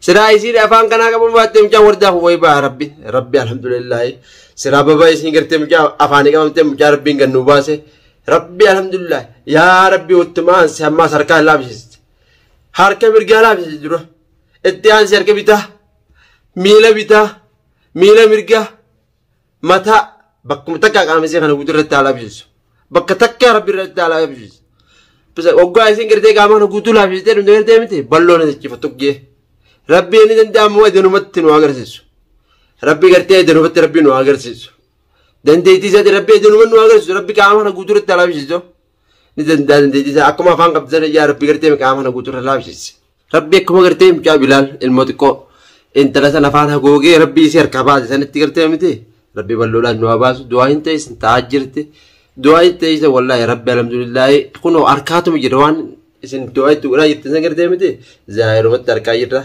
Siraa isiin afaan kanaa qabu baattee mucaa wardaa wayi baa rabbi rabbi alhamdulillaahi. Siraa babaa isiin gartee mucaa afaanii qabamtee mucaa rabbiin gannuu baase. Rabbi alhamdulillah yaa rabbi uttumaan si ammaas harkaa laabsiste. Harka mirgaa laabsiste dura. Itti aansi harka bitaa. Miila bitaa. Miila mirgaa. Mataa bakkuma takka qaama isii kana guutuu irratti haa laabsisu. Bakka takka rabbi irratti haa laabsisu. Waggaa isiin gartee qaama kana guutuu laabsistee dhumte gartee miti balloon achifa tuggee. Rabbi inni danda'amu edanumatti nu agarsiisu. Rabbi gartee edanumatti rabbi nu agarsiisu. Dandeettii isaati rabbi edanumatti nu agarsiisu. Rabbi qaama kana guutuu irratti haa laabsisu. Ni danda'a dandeettii isaa akkuma afaan qabdu sana yaa rabbi gartee qaama kana guutuu irra laabsisi. Rabbi akkuma gartee mucaa Bilaal ilmoo xiqqoo intala sana afaan hagoogee rabbi isii harkaa baase sanitti gartee miti. Rabbi bal'oodhaan nu haa baasu du'aa hin ta'e ta'aa jirti. Du'aa hin ta'e wallaahi rabbi alhamdulillaahi kunoo harkaatuma jira waan isin du'aa itti godhaa jirtan san gartee miti. Zaahirumatti harkaa jirra.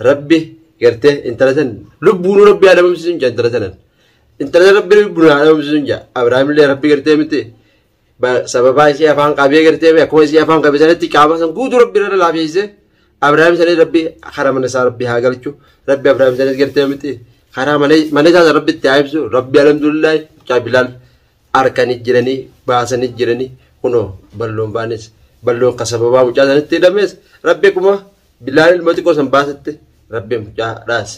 Rabbi gartee intala san lubbuun rabbi haa dhabamsiisu jaa intala sanan. Intala san rabbi lubbuun haa dhabamsiisu jaa. Abrahaamillee rabbi gartee miti. Sababaa isii afaan qabee gartee akkuma isii afaan qabee sanitti qaama san guutuu rabbi irra laafeessise. Abrahaam sanis rabbi karaa mana isaa rabbi haa galchu. Rabbi Abrahaam sanis gartee miti. Karaa mana isaa rabbi itti haa ibsu. Rabbi alhamdulillaahi mucaa Bilaal harkanii jiranii baasanii jiranii kunoo balloon baanis balloon ka sababaa mucaa sanitti hidhames rabbi akkuma Bilaal ilmoo xiqqoo san baasetti rabbi mucaadhaas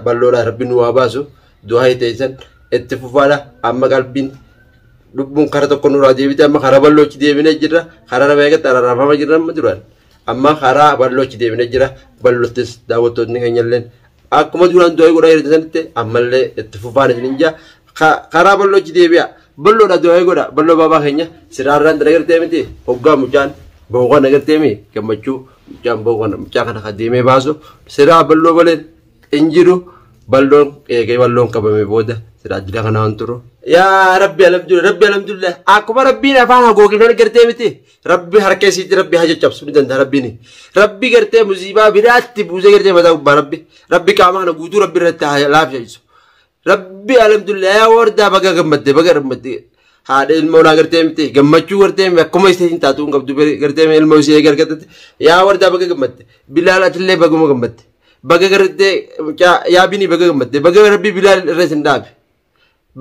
balloodhaa rabbi nu haa baasu du'aa ta'e itti fufaadha amma qalbiin lubbuun kara tokko nurraa deebite amma karaa balloochi deebinee jirra karaa nama eegatti araarafama jirra amma duraan amma karaa balloochi deebinee jira ballottis daawwattoonni keenyalleen akkuma duraan du'aa godhaa jirtan sanitti ammallee itti fufaan isin jaa karaa balloochi deebi'a balloodha du'aa godha balloo baabaa keenya siraarraan dalagartee miti hoggaa mucaan booqan agartee mi gammachuu mucaan booqan mucaa kana kan deemee baasu siraa balloo malee hin jiru balloon eegee balloon qabame booda siraa jira kanaan turu. Yaa rabbi alhamdulillah rabbi alhamdulillah akkuma rabbiin afaan hagoogifnan gartee miti rabbi harka isiitti rabbi haa caccabsu ni danda'a rabbiin rabbi gartee musiibaa biraatti buusee gartee mataa gubbaa rabbi rabbi qaama kana guutuu rabbi irratti haa laafsisu. Rabbi alhamdulillah yaa wardaa baga gammadde baga gammadde haadha ilmoo naa gartee miti gammachuu gartee akkuma ishee taatu hin qabdu gartee ilmoo ishee gargatte yaa wardaa baga gammadde Bilaal atillee baguma gammadde baga gartee yaa binii baga gammadde baga rabbi Bilaal irra isin dhaabe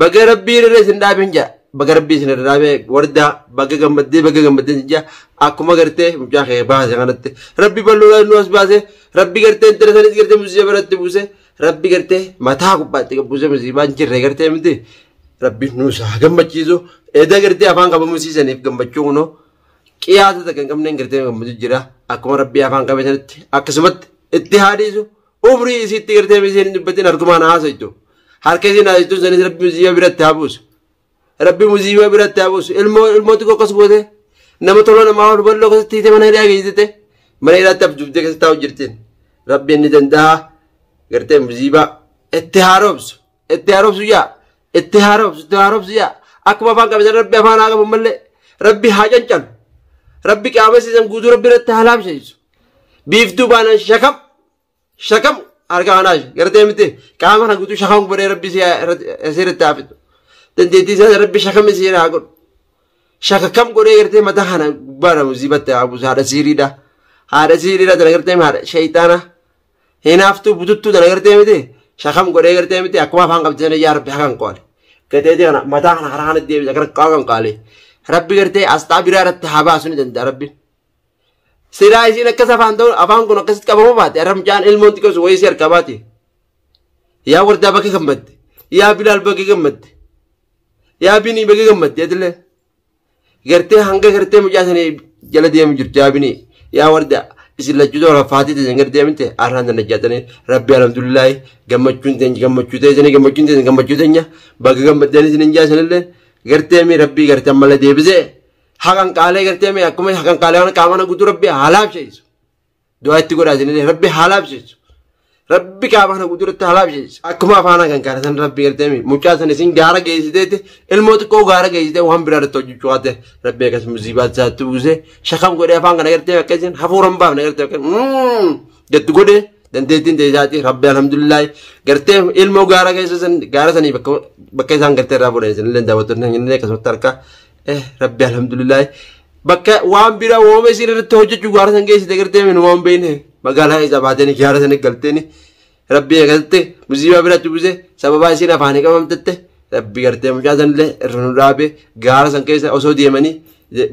baga rabbi irra isin dhaabe hin jaa baga rabbi isin irra dhaabe wardaa baga gammaddee baga gammaddee hin jaa akkuma gartee mucaa kee baase kanatti rabbi bal'oodhaan nu as baase rabbi gartee intala sanis gartee musiiba biratti buuse rabbi gartee mataa gubbaatti buuse musiibaan jirre gartee miti rabbi nuus haa gammachiisu eda gartee afaan qabamusiisaniif gammachuu kunoo qiyaasa takka hin qabneen gartee gammachuu jira akkuma rabbi afaan qabe sanitti akkasumatti itti haadhiisu umrii isiitti gartee isiin hin dubbatin harkumaan haasa'u harka isiin haasa'u sanis rabbi musiiba biratti haa buusu rabbi musiiba biratti haa buusu ilmoo ilmoo xiqqoo akkas goote nama tola namaa ol bal'oo akkasitti hiite mana hidhaa geessite mana hidhaatti abjuubdee keessatti taa'u jirtiin rabbi inni danda'a gartee musiibaa itti haaromsu itti haaromsu yaa itti haaromsu itti haaromsu yaa akkuma afaan qabe rabbi afaan haa qabu malee rabbi haa cancalu rabbi qaama isiisan guutuu rabbi irratti haa laamsheessu biiftuu baanaan shakam shakam harka kanaa gartee miti qaama kana guutuu shakam godhee rabbi irratti haa fidu dandeettii isaa rabbi shakam isii haa godhu shakakam godhee gartee mataa kana gubbaadha musiibatti haa buusu haadha siiriidha haadha siiriidha tana gartee haadha shayxaana hinaaftuu bututtuu tana gartee miti shakam godhee gartee miti akkuma afaan qabdi sana yaa rabbi hakan qoole gartee kana mataa kana karaa kana deebisa kana qaaqan qaale rabbi gartee asxaa biraa irratti haa baasu ni danda'a rabbi. Siraa isiin akkas afaan ta'u afaan kun akkasitti qabamu baate arra mucaan ilmoon xiqqoo wayii si harkaa baate. Yaa wardaa bakka gammadde yaa Bilaal bakka gammadde yaa Binii bakka gammadde atillee gartee hanga gartee mucaa sanii jala deemu jirtu yaa Binii yaa wardaa isin lachuu toora faatii ta'e gartee miti arraan tana jaatanii rabbi alhamdulillaahi gammachuun teenya gammachuu ta'e sanii gammachuun teenya gammachuu teenya bakka gammaddanii isin hin jaasanillee gartee mi rabbii gartee ammallee deebisee haqan qaalee gartee mi akkuma haqan qaalee waan qaamana guutuu rabbi haa laabsheessu du'aa itti godhaa isinillee rabbi haa laabsheessu rabbi qaamana guutuu irratti haa laabsheessu akkuma afaana kan kaara san rabbi gartee mi mucaa san isin gaara geessiteeti ilmoo xiqqoo gaara geessitee waan biraa irratti hojjechuu haate rabbi akkas musiibaa isaatti buusee shakam godhee afaan kana gartee akka isin hafuura hin baafne gartee akka jettu godhee dandeettiin ta'e isaati rabbi alhamdulillaahi gartee ilmoo gaara keessa san gaara sanii bakka isaan gartee irraa fuudhan isinillee daawwattoonni illee akkasumatti harka rabbi alhamdulillaahi bakka waan biraa wooma isin irratti hojjechuu gaara san geessite gartee minuma hin beekne Magaalaa isaa baateen gaara sana galteeni rabbi eegalte musiibaa biratti buuse sababaa isiin afaanii qabamtette rabbi gartee mucaa sanillee irra nu dhaabe gaara san keessa osoo deemanii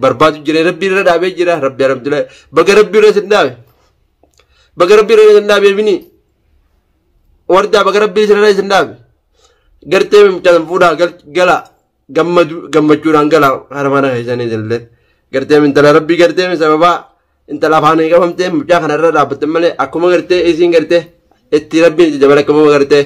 barbaadu jira rabbi irra dhaabee jira rabbi alhamdulillah baga rabbi irra isin dhaabe baga rabbi irra isin dhaabe bini wardaa baga rabbi irra isin dhaabe gartee mucaa san fuudhaa gala gammachuudhaan gala hara mana keessanii isinillee gartee intala rabbi gartee sababaa intala afaanii qabamtee mucaa kana irra dhaabbatte malee akkuma gartee isiin gartee itti rabbiin itti dabala akkuma gartee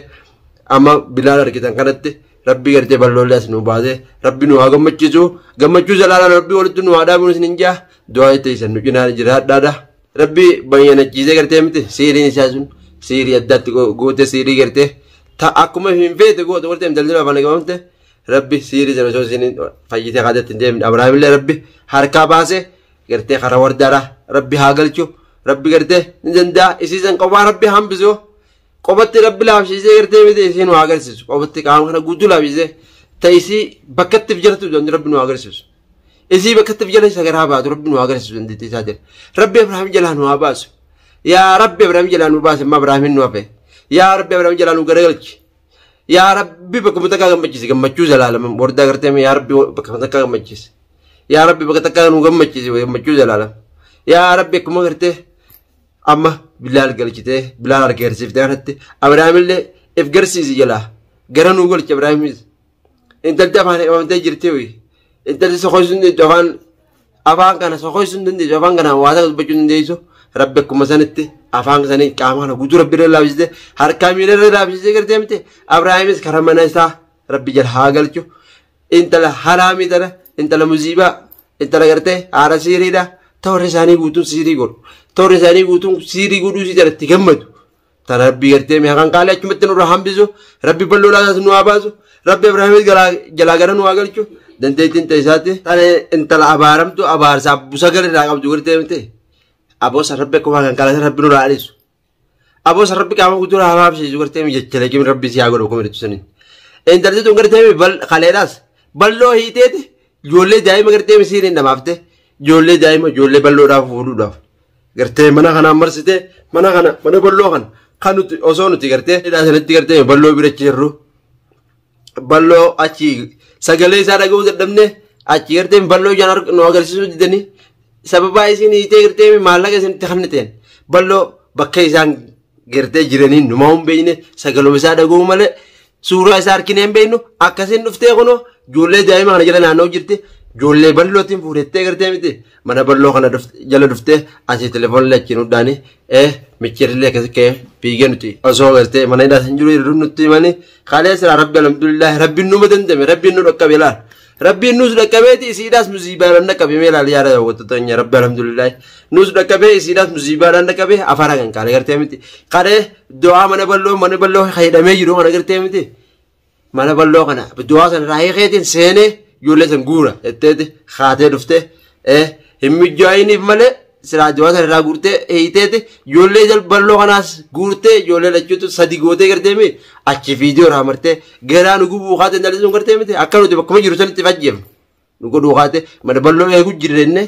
amma bilaal argitan kanatti rabbi gartee balloollee as nu baase rabbi nu haa gammachiisu gammachuu zalaalaan rabbi walitti nu haa dhaabuun isin hin jaa du'aa itti isan nu cinaa jiraadhaadha rabbi bayyanachiisee gartee miti siiriin isaa sun siirii addaatti goote siirii gartee ta akkuma hin feete goote gartee daldala afaan qabamte rabbi siirii sana osoo isin fayyitee kaatatti hin deemne Abrahaamillee rabbi harkaa baase gartee karaa wardaadha rabbi haa galchu rabbi gartee ni danda'a isiisan qophaa rabbi hambisu qobatti rabbi laafsisee gartee miti isiin waa agarsiisu qobatti qaama kana guutuu laafsisee ta isii bakkatti jirtu dandu rabbi nu agarsiisu isii bakkatti jala isa garaa baatu rabbi nu agarsiisu dandeettii isaa jira rabbi Abrahaam jalaa nu haa baasu yaa rabbi Abrahaam jalaa nu baase amma Abrahaamin nu hafe yaa rabbi Abrahaam jalaa nu garagalchi yaa rabbi bakka takkaa gammachiisi gammachuu zalaalama wardaa gartee yaa rabbi bakka takkaa gammachiisi yaa rabbi bakka takkaa nu gammachiisi gammachuu zalaalama yaa rabbi akkuma gartee amma bilaal galchitee bilaal argeersiiftee kanatti Abrahaamillee if garsiisi jalaa gara nuu galche Abrahaamis intalti afaan qabamtee jirti wi intalti sokoysuu dandeessu afaan afaan kana sokoysuu dandeessu afaan kana waa takka dubbachuu dandeessu rabbi akkuma sanitti afaan sanii qaama kana guutuu rabbi irra laafsisee harkaa miila irra laafsisee gartee miti Abrahaamis karaa mana isaa rabbi jala haa galchu intala haraamii tana intala muziibaa intala gartee haadha siiriidha toorri isaanii guutuun siirii godhu toorri isaanii guutuun siirii godhuu isii jalatti gammadu tana rabbi gartee mi'a kan qaalee achumatti nurra hambisu rabbi bal'oo laasaas nu haa baasu rabbi Abrahaamis jalaa gara nu haa galchu dandeettiin ta'e isaatti tana intala abaaramtu abaarsaa busa irraa qabdu gartee miti aboosa rabbi akkuma kan qaalee rabbi nurraa adhisu aboosa rabbi qaama guutuu haa baabsiisu gartee jecha leekim rabbi si haa godhu akkuma jettu saniin intalti tun gartee kaleedhaas bal'oo hiiteeti ijoollee daa'ima gartee misiiriin dhamaafte ijoollee daa'ima ijoollee bal'oodhaaf fuudhuudhaaf gartee mana kanaan marsitee mana kana mana bal'oo kana kan nuti osoo nuti gartee hidhaa sanatti gartee bal'oo bira jirru bal'oo achi sagalee isaa dhaga'uu dadhabne achi gartee bal'oo ijaan nu agarsiisuu didanii sababaa isin hiitee gartee maallaqa isin itti kenniteen bal'oo bakka isaan gartee jiraniin numaa hin beekne sagaluma isaa dhaga'uu malee suuraa isaa arginee hin beeknu akkasiin dhuftee kunoo ijoollee daa'ima kana jala naannoo jirti ijoollee bal'ootiin fuudhettee gartee miti mana bal'oo kana jala dhuftee asii telefoonillee achiin hudhaanii michirillee akkasi ka'ee fiigee nuti osoo gartee mana hidhaa san jiru yeroo nutti himanii kaalee siraa rabbi alhamdulillah rabbiin numa dandame rabbiin nu dhaqqabe laal rabbiin nus dhaqqabeeti isiidhaas musiibaadhaan dhaqqabe mee laal yaada daawwattoota keenya rabbi alhamdulillah nus dhaqqabee isiidhaas musiibaadhaan dhaqqabee afaan kan kaalee gartee miti kalee du'aa mana bal'oo hidhamee jiru kana gartee miti mana bal'oo kana du'aa sana raayii keetiin seenee ijoollee san guura jetteeti haatee dhuftee hin mijaa'iniif malee silaa du'aa sana irraa guurtee hiiteeti ijoollee bal'oo kanaas guurtee ijoollee lachuutu sadi gootee gartee miti achi viidiyoo irraa martee garaa nu gubuu kaatee intalli sun gartee miti akka nuti bakkuma jiru sanitti fajjeefnu nu godhuu kaatee mana bal'oo eeguu jirrenne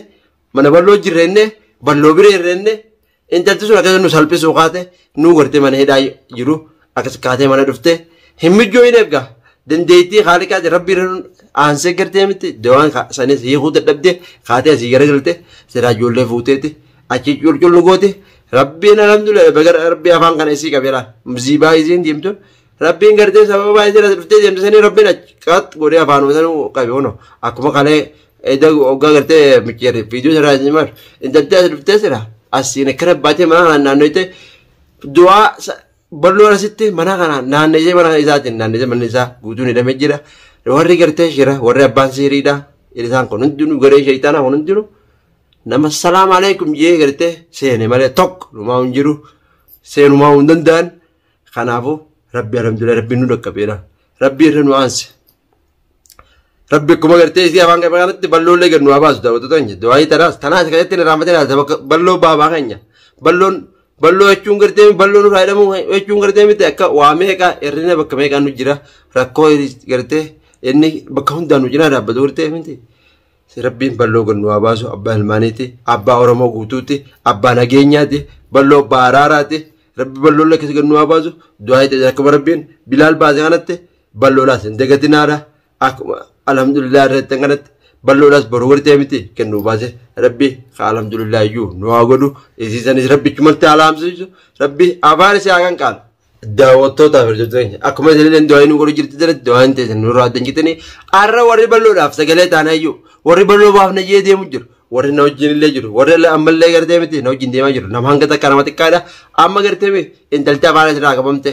mana bal'oo jirrenne bal'oo bira jirrenne intalti sun akkasuma nu salphisuu kaatee nu gartee mana hidhaa jiru akkas kaatee mana dhuftee hin mijoo'ineef gaa dandeettii haaliqaati rabbi irra aansee gartee miti dawaan sanis hiikuu dadhabdee kaatee asii garagalte siraa ijoollee fuuteeti achi culcullu goote rabbiin alhamdulillah baga rabbi afaan kana isii qabeera musiibaa isiin deemtu rabbiin gartee sababa isiin as dhuftee deemte sanii rabbiin achi qat godhee afaanuma sanuu qabe hono akkuma kalee edda hoggaa gartee micciirre viidiyoo siraa isin maal intaltee as dhuftee sira asiin akkana baatee mana kana naannoyte du'aa bal'oo asitti mana kana naannessee mana isaatiin naannessee manni isaa guutuun hidhamee jira warri gartee shira warri abbaan siiriidha isaan kun hundinuu garee shayitaanaa kun hundinuu nama salaam alaikum jee gartee seene malee tokko numaa hin jiru seenumaa hin danda'an kanaafuu rabbi alhamdulillah rabbi nu dhaqqabeera rabbi irra nu aanse rabbi akkuma gartee isii afaan qabe kanatti bal'oollee gad nu haa baasu daawwattoota keenya du'aayii tanaas tanaas kanatti hin irraanfatin bal'oo baabaa keenya bal'oon bal'oo jechuun gartee bal'oo nurraa jedhamu jechuun gartee miti akka waa meeqa hir'ina bakka meeqaan nu jira rakkoo gartee inni bakka hundaan nu cinaa dhaabbatu gartee miti. Rabbiin bal'oo gad nu haa baasu abbaa ilmaaniiti abbaa Oromoo guutuuti abbaa nageenyaati Balloo baaraaraati. Rabbi balloo lakkisa gannuu haa baasu. Du'aa itti akkuma rabbiin Bilaal baase kanatti balloodhaas hin dagatinaadha. Akkuma alhamdulillah irratti kanatti balloodhaas boruu gartee miti kennuu baase rabbi alhamdulillah iyyuu nu haa godhu. Isiisanis rabbichi malti haala hamsiisu rabbi afaan isaa kan qaalu. Daawwattootaaf hordoftoota keenya akkuma isin du'aa nu godhu jirti jalatti du'aa hin teessan nurraa adda hin jitanii har'a warri balloodhaaf sagalee taanaa iyyuu warri balloo baafna jee deemu jiru. Warri na wajjin illee jiru warri ammallee gartee miti na wajjin deemaa jiru nama hanga takka nama xiqqaadha amma gartee miti intalti afaan asirraa qabamte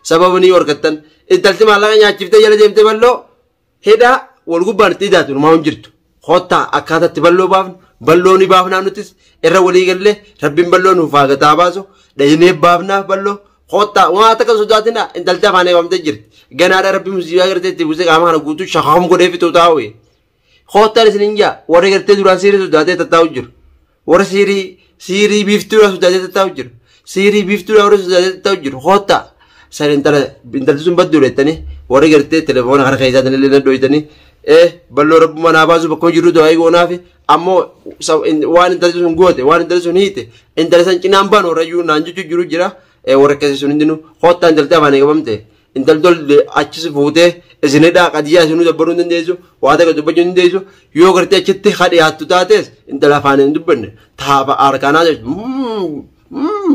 sababa ni horkattan intalti maallaqa nyaachiftee jala deemtee balloo hidhaa wal gubbaan itti hidhaatu numaa hin jirtu kottaa akkaataatti balloo baafnu balloo ni baafnaa nutis irra walii gallee rabbiin balloo nuuf haa gataa baasu dhaynee baafnaa balloo kottaa waan takka sodaatina intalti afaan eebamtee jirti ganaadha rabbi musiibaa gartee itti buusee qaama kana guutuu shakam godhee fixuu taa'u. Kottaan isin hin jaa warri gartee duraan siirii sodaatee tattaa'u jiru. Warri siirii siirii biiftuudha sodaatee tattaa'u jiru. Siirii biiftuudha warri sodaatee tattaa'u jiru. Kottaa san intala intalti sun baddu jettanii warri gartee telefoona kana keessaa illee nadhooytanii balloo rabbuma naa baasu bakkuma jiru du'aa goonaafi ammoo waan intalti sun goote waan intalti sun hiite intala san cinaan baanu warrayyuu naan jechuu jiru jira warra akkasii sun hundinuu kottaa intalti afaan qabamte intalti ol achis fuutee isinidhaa qadiyyaa isinuu dabbaruu hin dandeessu waa takka dubbachuu hin dandeessu yoo gartee achitti hadhiyaattu taates intala afaan hin dubbanne taaba harkaan haasoytu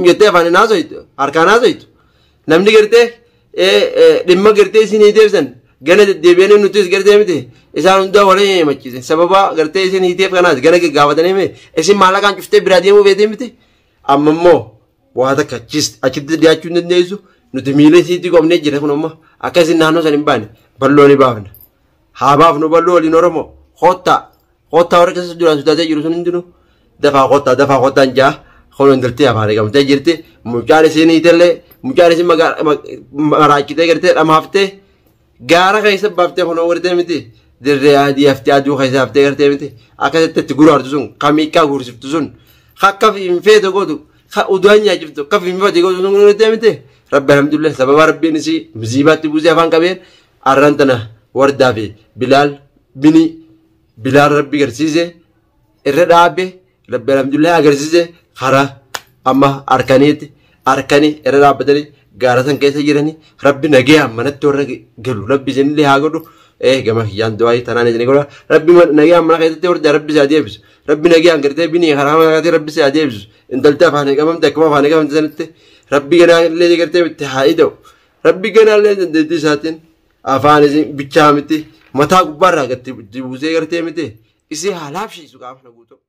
jettee afaan hin haasoytu harkaan haasoytu namni gartee dhimma gartee isin hiiteef san gana deddeebi'anii nutis gartee miti isaan hundaa waliin himachiise sababa gartee isin hiiteef kanaas gana gaggaafatanii miti isin maallaqaan cuftee biraa deemuu feetee miti amma immoo waa takka achitti dhiyaachuu hin dandeessu nuti miila isiitti qomnee jira kun amma akka isin naannoo san hin baane balloo ni baafna haa baafnu balloo waliin Oromoo kottaa kottaa warra keessa duraan sodaatee jiru sun hundinuu dafaa kottaa dafaa kottaan jaa kun intalti afaan eegamtee jirti mucaan isiin hiitellee mucaan isin maraachitee gartee dhamaaftee gaara keessa baaftee kunoo gartee miti dirree adii haftee aduu keessa haftee gartee miti akkasitti itti guraartu sun kamiiqaa guursiftu sun akka hin feete gootu udaan nyaachiftu akka hin feete gootu sun gartee miti rabbi alhamdulillah sababa rabbiin isii musiibaatti buusee afaan qabeen arran tana wardaa fi bilaal bini bilaal rabbi garsiise irra dhaabe rabbi alhamdulillah agarsiise karaa amma harkaniitti harkanii irra dhaabbatanii gaara san keessa jiranii rabbi nagayaan manatti warra galu rabbi isinillee haa godhu gama kiyyaan du'aa tanaan isin godha rabbi nagayaan mana keessatti hordaa rabbi si haa deebisu rabbi nagayaan gartee binii karaa mana keessatti rabbi si haa deebisu intalti afaan qabamte akkuma afaan qabamte sanitti rabbi ganaallee gartee itti haa ida'u rabbi ganaallee dandeettii isaatiin afaan isin bichaa miti mataa gubbaarraa gatti buusee gartee miti isii haa laafshiisu qaama guutuu.